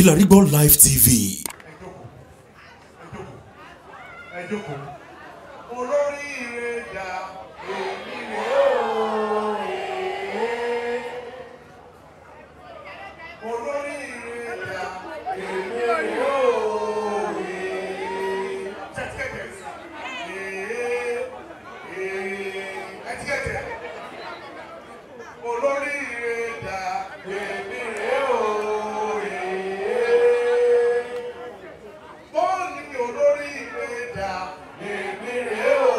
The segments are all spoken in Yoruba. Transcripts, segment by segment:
Kilarigbo Live TV. Ẹ jókòó, ẹ jókòó, ẹ jókòó. Olóríire dà, èmi rè ó. Olóríire dà, èmi rè ó. Ṣètìkẹ̀tẹ̀ ẹtìkẹ̀tẹ̀. Olóríire dà, èmi rè ó. Bọ́ọ̀lù ni olóríire dà, èmi rè ó.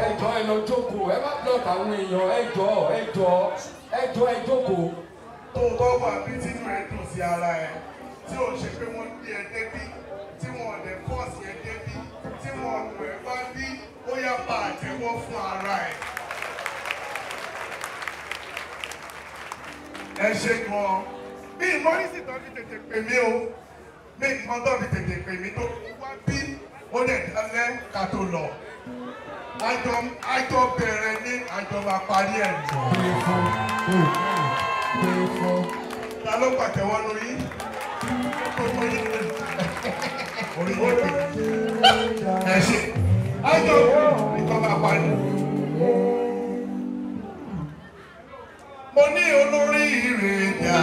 Ẹ jọ̀ọ́, ẹ lọ jókòó, ẹ má block àwọn èèyàn. Ẹ jọ̀ọ́, ẹ jọ̀ọ́, ẹ jọ̀ọ́, ẹ jókòó. Tó o bá wà bí tínú ẹ dùn sí ara ẹ, tí ò ń ṣe pé wọ́n gbé ẹ débí, tí wọ́n ò dẹ̀ force ẹ débí, tí wọ́n ò ẹ bá bí, ó yá, pa àtẹ́wọ́ fún ara ẹ. Ẹ ṣe gan-an. Bí ìmọ̀rísì tó fi tètè pè mí o, bí ìmọ̀ tó fi tètè pè mí tó wá bí, ó dẹ̀ dálẹ́ ká tó lọ. Àjọ bẹ̀rẹ̀ ní, àjọ máa parí ẹ̀ jọ. Gbé fún, gbé fún. Ta ló pàtẹ́wọ́ lórí? Gbogbo yín orí yín pè. Ẹ ṣe. Àjọ nǹkan máa parí. Mo ní olórí ire dà.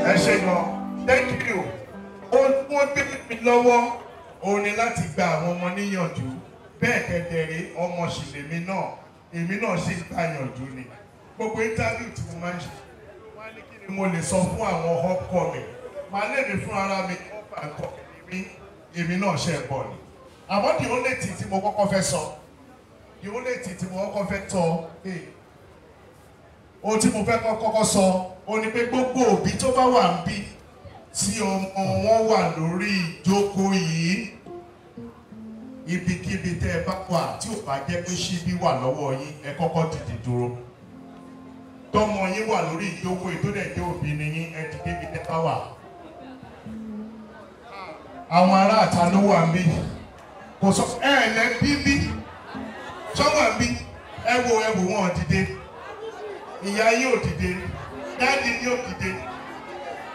Ẹ ṣe gan. Thank you. Ohun tí wọ́n gbé mi lọ́wọ́ òun ni láti gba àwọn ọmọ níyànjú. Bẹ́ẹ̀ kẹ́dẹ̀rẹ́, ọmọ sì lèmi náà. Èmi náà sì gbà yànjú ni. Gbogbo interview tí mo máa ń ṣe, wọ́n á ní kí ni mo lè sọ fún àwọn upcoming. Màá lè mi fún ara mi, up and coming mi, èmi náà ṣe bọ̀ ni. Àmọ́ the only thing tí mo kọ́kọ́ fẹ́ sọ, the only thing tí mo kọ́kọ́ fẹ́ tọ́, ohun tí mo fẹ́ kọ́kọ́ sọ, ó ní pé gbogbo òbí tó bá wà ń bí tí ọmọ wọn wà lórí ìjókòó yìí, ibikíbi tẹ́ ẹ bá wà, tí ò bá jẹ́ pé ṣíbí wà lọ́wọ́ yín, ẹ kọ́kọ́ dìde dúró. Tọmọ yín wà lórí ìjókòó yìí, tó dẹ̀ jẹ́ òbí ni yín, ẹ dìde bí tẹ́ bá wà. Àwọn ará àta ló wà ń bí, kò sọ ẹ lẹ bíbí sọ́wọ́n ń bí. Ẹ wo, ẹ wò wọ́n dìde. Ìyá yín ò dìde, daddy yín ò dìde,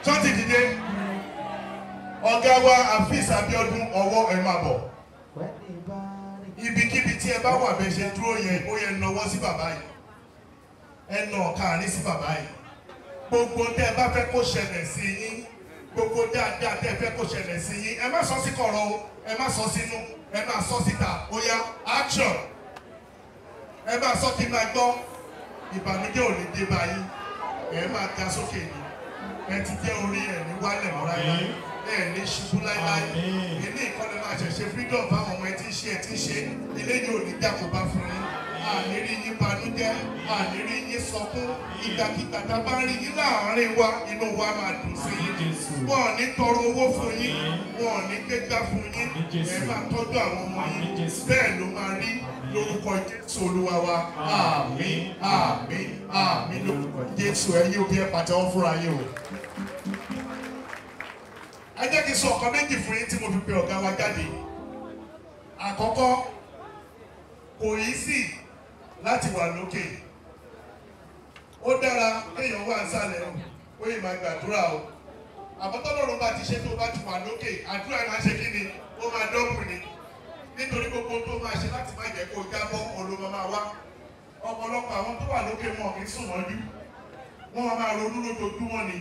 tó ti dìde. Ọ̀gá wa Afeez Abiodun ọwọ́, ẹ máa bọ̀. Ibikíbi tí ẹ bá wà, bẹ́ẹ̀ ṣe dúró yẹn, ó yẹ nọwọ́ sí bàbá yìí, ẹ nà ọ̀ka sí bàbá yìí. Gbogbo tẹ́ ẹ bá fẹ́ kó ṣẹlẹ̀ sí yín, gbogbo dáadáa tẹ́ ẹ fẹ́ kó ṣẹlẹ̀ sí yín, ẹ má sọ sí kọ̀rọ̀ o, ẹ má sọ sínú, ẹ má sọ síta. Ó yá, action. Ẹ má sọ kí n máa gbọ́. Ìbànújẹ́ ò ní dé bá yín, ẹ máa ga sókè ni. Ẹ ti jẹ́ orí, ẹ̀ ní wálẹ̀ mọ́ láíláí, ẹ ní ṣubú láíláí. Ilé ìkọ́ni máa ṣẹ̀ṣẹ̀ freedom fáwọn ọmọ. Ẹ ti ń ṣe, ẹ ti ń ṣe. Ilé yìí ò ní jákòbá fún yín. Àní rí yín banújẹ́, àní rí yín sọkún. Ìgbàkigbà tá a bá rí yín láàárín wa, inú wa máa dùn sí yín. Wọn ò ní tọrọ owó fún yín, wọn ò ní gbégbá fún yín. Ẹ máa tọ́jú àwọn ọmọ yín. Bẹ́ẹ̀ ló máa rí lórúkọ Jésù Olúwa wa. Àmín, àmín, àmín lórúkọ Jésù. Ẹ̀yin òbí, ẹ pàtẹ́wọ́ fúnra yín o. Ẹ jẹ́ kí n sọ ọ̀kan méjì fún yín tí mo fi pe ọ̀gá wa jáde. Àkọ́kọ́, kò yí sí láti wà lókè. Ó dára kéèyàn wà nísàlẹ̀ o, ó yìí máa gbàdúrà o. Àmọ́ tọ́lọ́run bá ti ṣe, tó bá ti wà lókè, àdúrà máa ṣe kí ni, ó máa double ni, nítorí gbogbo tó máa ṣe láti má jẹ́ kó jábọ́ olóma máa wá. Ọ̀pọ̀lọpọ̀ àwọn tó wà lókè, wọn kì í sùn mọ́jú, wọ́n máa ronú lójoojúmọ́ ni.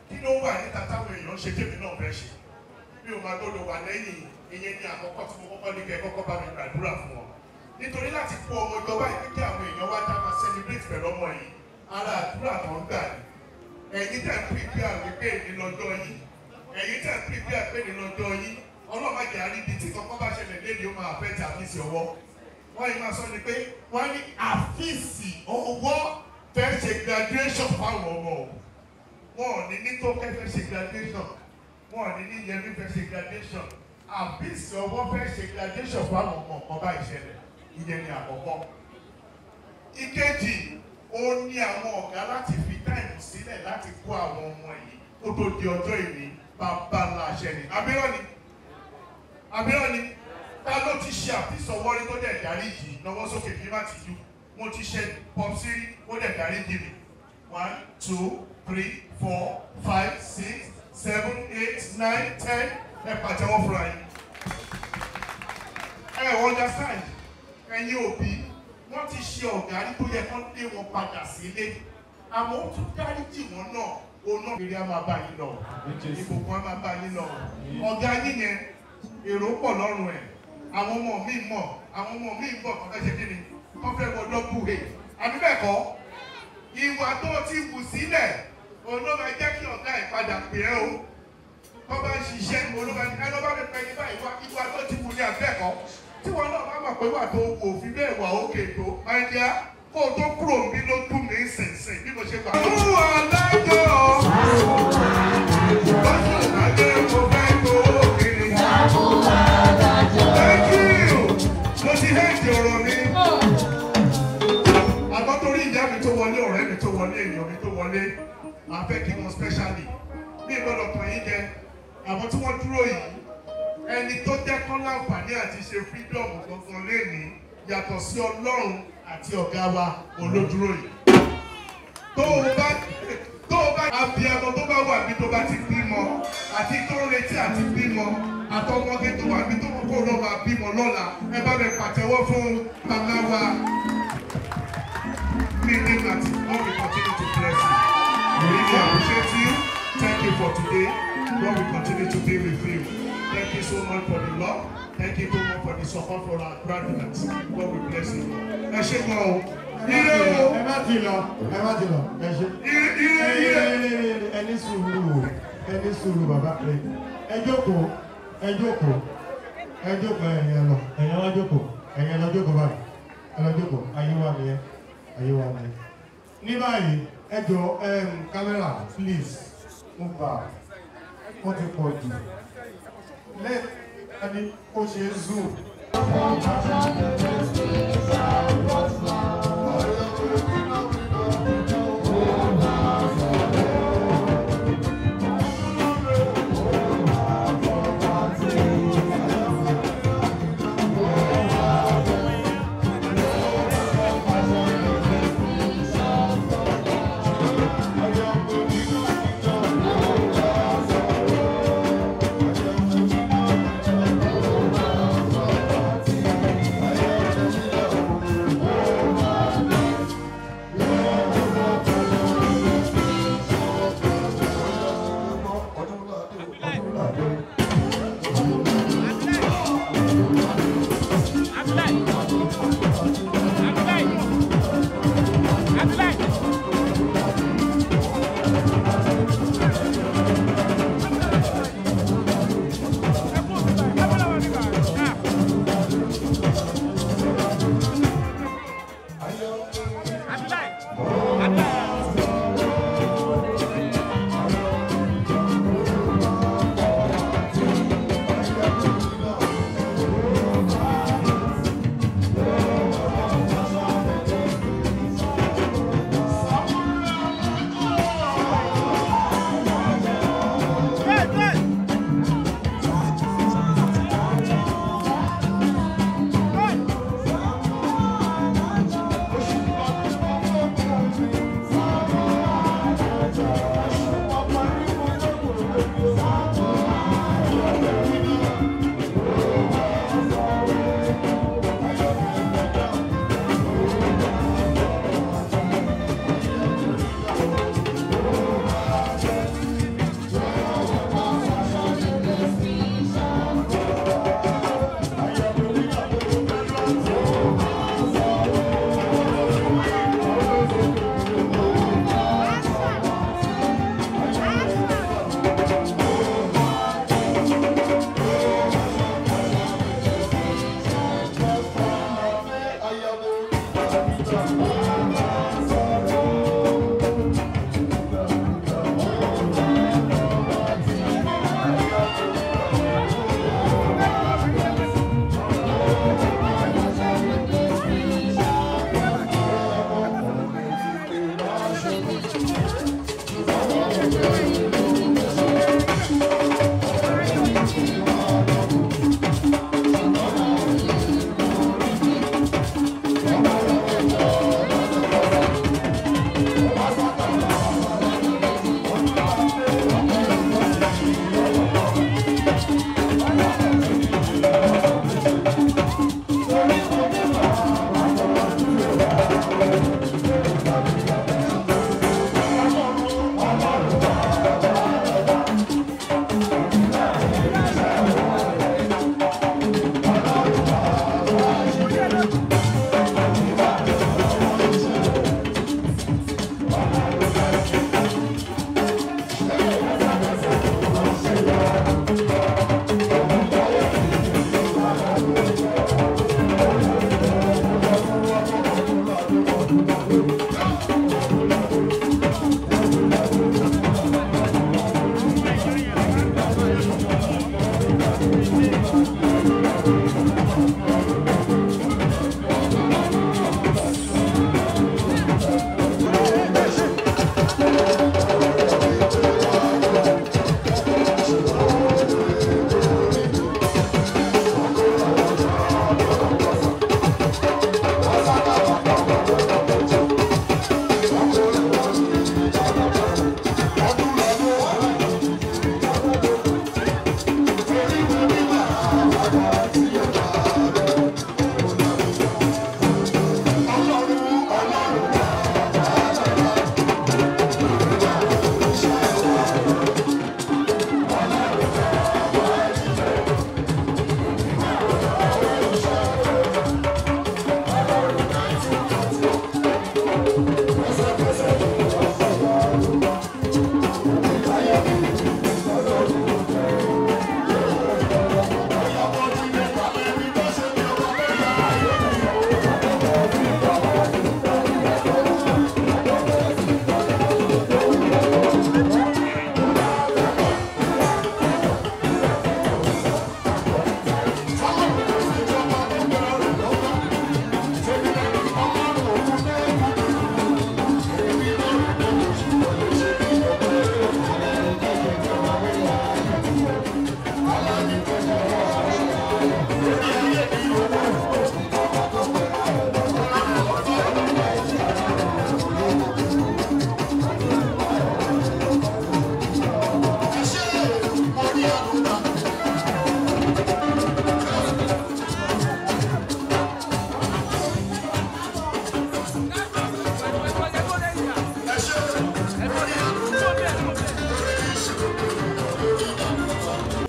Kí ló wà níta táwọn èèyàn ṣe tèmi náà fẹ́ ṣe? Mi ò máa gbọ́dọ̀ wà lẹ́yìn. Ìyẹn ní àkọ́kọ́ tí mo kọ́kọ́ ní kẹ́ kọ́kọ́ bá mi gbàdúrà fún wọn, nítorí láti kó ọmọ ìjọba yìí kí àwọn èèyàn wá dá máa celebrate pẹ̀lú ọmọ yìí, ara àdúrà tó ń gbà ní. Ẹ̀yin tẹ̀ ń prepare wípé èmi lọ́jọ́ yìí, ẹ̀yin tẹ̀ ń prepare pé èmi lọ́jọ́ yìí, ọlọ́mọdé àríbi tí kọ́kọ́ bá ṣẹlẹ̀ léde, ó máa fẹ́ ti Afeez Ọwọ́. Wọ́n yìí máa sọ ni pé wọ́n ní Afeez Ọwọ́ fẹ́ ṣe graduation fáwọn ọmọ o. Wọn ò ní ní Tókẹ́ fẹ́ ṣe graduation, wọn ò ní ní Yẹmí fẹ́ ṣe graduation, Afeez Ọwọ́ fẹ́ ṣe graduation fáwọn ọmọ. Kan bá ìṣẹ̀lẹ̀, ìyẹn ni àkọ́kọ́. Ìkejì, ó ní àwọn ọ̀gá láti fi time sílẹ̀ láti kó àwọn ọmọ yìí kó tó di ọjọ́ ìní, bàbá ńlá àṣẹ ni. Abirọ́ ni, abirọ́ ni. Ta ló ti ṣe Afeez Ọwọ́ rí tó dẹ̀ dáríjì? Lọ́wọ́ sókè, kí má ti ju. Mo ti ṣe popsi rí, ó dẹ̀ dáríjì mi. 1, 2, 3, 4, 5, 6, 7, 8, 9, 10. Ẹ pàtẹ́wọ́ fúnra yín. Ẹ understand, ẹ̀yin òbí, wọ́n ti ṣe ọ̀gá rí tó yẹ kán lé wọn padà sílé. Àmọ́ ó tún dáríjì wọn náà, òun náà kiri á máa bá yín lọ, ìbùkún á máa bá yín lọ. Ọ̀gá yín yẹn, èrò pọ̀ lọ́rùn ẹ̀. Àwọn ọmọ mi mọ̀, àwọn ọmọ mi bọ̀ kọ́ fẹ́ ṣe kí ni? Kọ́ fẹ́ wọ dọ́kú he. Àbí bẹ́ẹ̀ kọ́? Ìwà tó ti wù sílẹ̀, òun ló máa jẹ́ kí ọ̀gá ẹ̀ padà pè é o. Kọ́ bá ń ṣiṣẹ́, òun ló máa ní ẹni bá mi pẹ́ ní báyìí wá, ìwà tó ti wù ní àbẹ́ẹ̀kọ́. Tí wọn náà bá mọ̀ pé wà tó wù òfin bẹ́ẹ̀ wà ókè tó, máa ń jẹ́ kó o tó kúrò níbí ló dùn mí sìnsìn bí mo ṣe gbà. Fún alájọ, lọ́sùn àgbẹ̀ mo fẹ́ tó kiri. Thank you. Mo ti hẹ́ǹdì ọ̀rọ̀ mi. Àmọ́ torí ìyá mi tó wọlé, ọ̀rẹ́ mi tó wọlé, èèyàn mi tó wọlé, màá fẹ́ kí wọ́n specially. Bí ìgbọ́dọ̀ tàn yín jẹ, àwọn tí wọ́n dúró yìí, ẹni tó jẹ́ kán láǹfààní àti ṣe freedom gangan lénìí yàtọ̀ sí Ọlọ́run àti ọ̀gá wa olódúró yìí. Tó o bá abiyamọ tó bá wà bí tó bá ti bímọ àti tó ń retí àti bímọ àtọmọge tó wà bí tó mọ kó lọ máa bímọ lọ́la, ẹ bá mi pàtẹ́wọ́ fún bàbá wa. Meaning that God will continue to bless you. We really appreciate you. Thank you for today. God will continue to be with you. Thank you so much for the love. Thank you so much for the support for our graduates. God will bless you. Ẹ ṣé gan o. Ire o. Ẹ má ti lọ, ẹ má ti lọ, ẹ ṣé. Ire ire ire. Ẹ ní sùúrù o, ẹ ní sùúrù bàbá rẹ. Ẹ jókòó, ẹ jókòó, ẹ jókòó ẹ̀yin ẹ lọ, ẹ̀yin lọ jókòó, ẹ̀yin lọ jókòó báyìí, ẹ lọ jókòó, ayé wa nìyẹn, ayé wa nìyẹn. Ní báyìí, ẹ jọ kámẹ́rà please move back, wọ́n ti pọ̀ jù. Lẹ́yìn ẹni ó ṣe zoom. Thank you.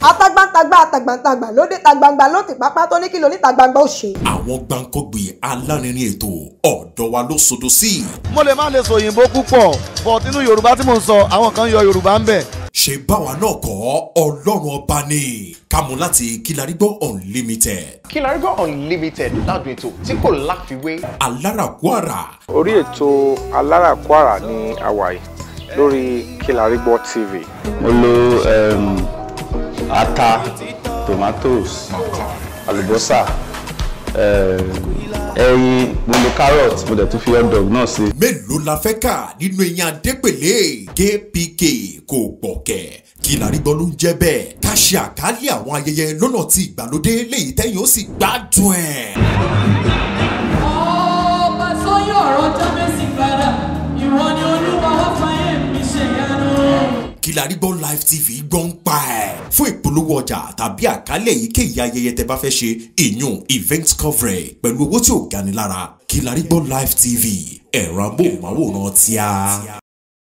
Atagbantagba atagbantagba lóde tagbangba ló ti pápá tó ní kí lóní tagbangba ó ṣe. Àwọn gbàǹkọ́gbì alárinrin ètò ọ̀dọ́ wa ló sodo sí. Mo lè má lè sọ òyìnbó púpọ̀, but nínú Yorùbá tí mò ń sọ, àwọn kan yọ Yorùbá ń bẹ̀. Ṣé báwa náà kọ́, Ọlọ́run ọba ni kámú láti Kilarigbo Unlimited. Kilarigbo Unlimited ládùn ètò tí kò láfiwé. Alárakúàrà. Orí ètò Alárakúàrà ní àwàyè lórí Kilarigbo TV. Mo lo ata, tomatoes, àlùbọ́sà, ẹyin, mo lo carrot, mo dẹ̀ tún fi hot dog náà sí. Mélòó la fẹ́ kà nínú eyín Adépèlé? KPK kò gbọ̀kẹ̀. Kilarigbo ló ń jẹ́ bẹ́ẹ̀. Ká ṣe àkálẹ̀ àwọn ayẹyẹ lọ́nà tí ìgbàlódé léyìí tẹ́yìn ó sì gbádùn ẹ̀. Ọba sọ́yún ọ̀rọ̀ Jábésì padà, ìwọ ni Olúwa wá fàyè mi ṣe ìyanu. Kilarigbo Live TV gbọ́ ń pa ẹ̀. Fún ìpolówó ọjà tàbí àkálẹ̀ èyíkéyìí ayẹyẹ tẹ bá fẹ́ ṣe, ìyún event coverage pẹ̀lú owó tí ò gani lára. Kilarigbo Live TV, ẹ̀rọ amóhùnmáwòrán tíá.